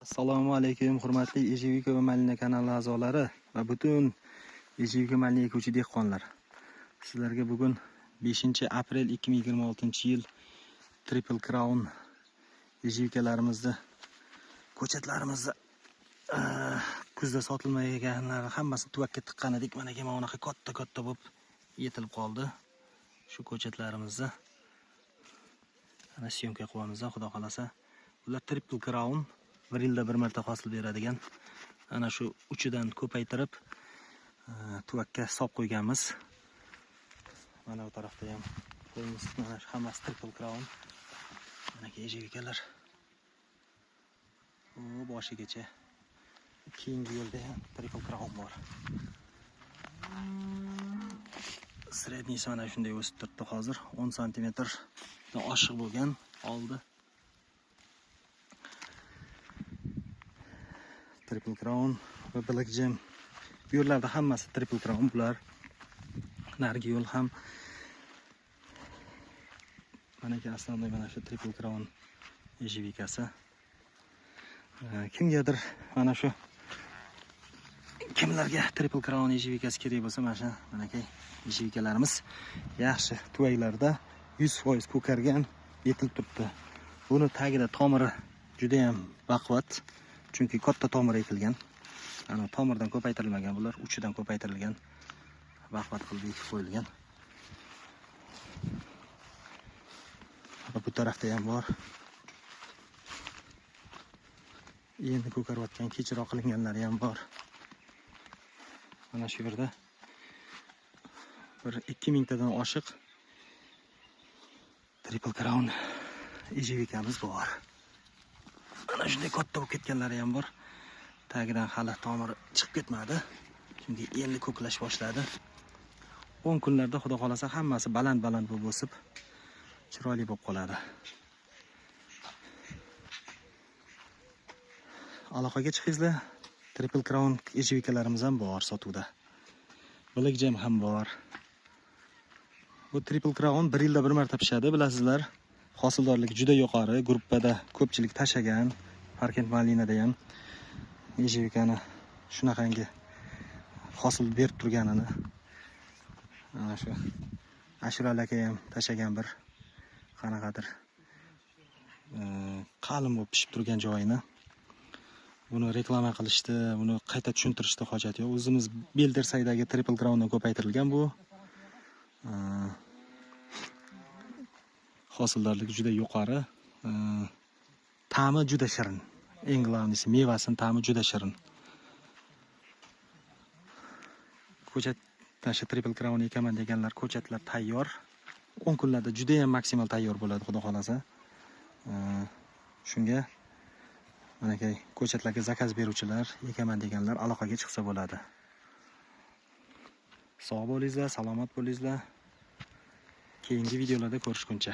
Assalomu alaykum hurmatli Ejevika va Malina kanali a'zolari va butun Ejevika Malina ekuvchi dehqonlar. Sizlarga bugun 5 aprel 2026-yil Triple Crown ejevikalarimizni, ko'chatlarimizni kuzda sotilmaganlari hammasini tuvakka tiqqan edik. Mana mana bunaqa katta-katta bo'lib yetilib qoldi. Shu ko'chatlarimizni ana syomka qilyapmiz, xudo xolasa. Bular Triple Crown, bir yilda bir marta hosil beradigan. Ana shu uchidan ko'paytirib tuvakka solib qo'yganmiz. Mana bu tarafda ham qo'yamiz. Mana shu hammasi Triple Crown. Mana ejevikalar. U boshigacha keyingi yo'lda ham Triple Crown bor. Средний si mana shunday o'sib turibdi hozir. 10 santimetrdan oshiq bo'lgan oldi. Triple Crown va Black Gem. Bu yerlarda hammasi Triple Crown bular. Narigi yo'l ham manaki основной mana shu Triple Crown ejevikasi. Kimgadir mana shu kimlarga Triple Crown ejevikasi kerak bo'lsa, mana shu manaki ejevikalarimiz yaxshi tuvaklarda 100% ko'kargan, yetilib turibdi. Buni tagida tomiri juda ham baquvvat, chunki katta tomir ekilgan. Ana tomirdan ko'paytirilmagan bular, uchidan ko'paytirilgan, baquvvat qilib ekib qo'yilgan. Va bu tarafda ham bor. Endi ko'karayotgan, kechroq qilinganlari ham bor. Mana shu yerda bir 2000 tadan oshiq Triple Crown ejevikamiz bor. Mana shunday katta bo'lib ketganlari ham bor. Tagidan hali tomiri chiqib ketmadi, chunki endi ko'klash boshladi. 10 kunlarda xudo xolasa hammasi baland-baland bo'lib o'sib, chiroyli bo'lib qoladi. Aloqaga chiqingizlar. Triple Crown ejevikalarimiz ham bor sotuvda. Black Gem ham bor. Bu Triple Crown bir yilda bir marta pishadi, bilasizlar. Hosildorligi juda yuqori, gruppada ko'pchilik tashagan. Parkent Malinada ham ejevikani shunaqangi hosil berib turganini ana shu Ashurali aka ham tashagan, bir qanaqadir qalin bo'lib pishib turgan joyini. Buni reklama qilishdi, buni qayta tushuntirishda hojat yo'q. O'zimiz Beldersaydagi Triple Crowndan ko'paytirilgan bu. Hosildorligi juda yuqori, ta'mi juda shirin. Eng главныйsi mevasining ta'mi juda shirin. Ko'chat tashi Triple Crown ekaman deganlar, ko'chatlar tayyor. 10 kunlarda juda ham maksimal tayyor bo'ladi, xudo xolasa. Shunga manakay ko'chatlarga zakaz beruvchilar, ekaman deganlar aloqaga chiqsa bo'ladi. Sog' bo'lingizlar, salomat bo'lingizlar. Keyingi videolarda ko'rishguncha.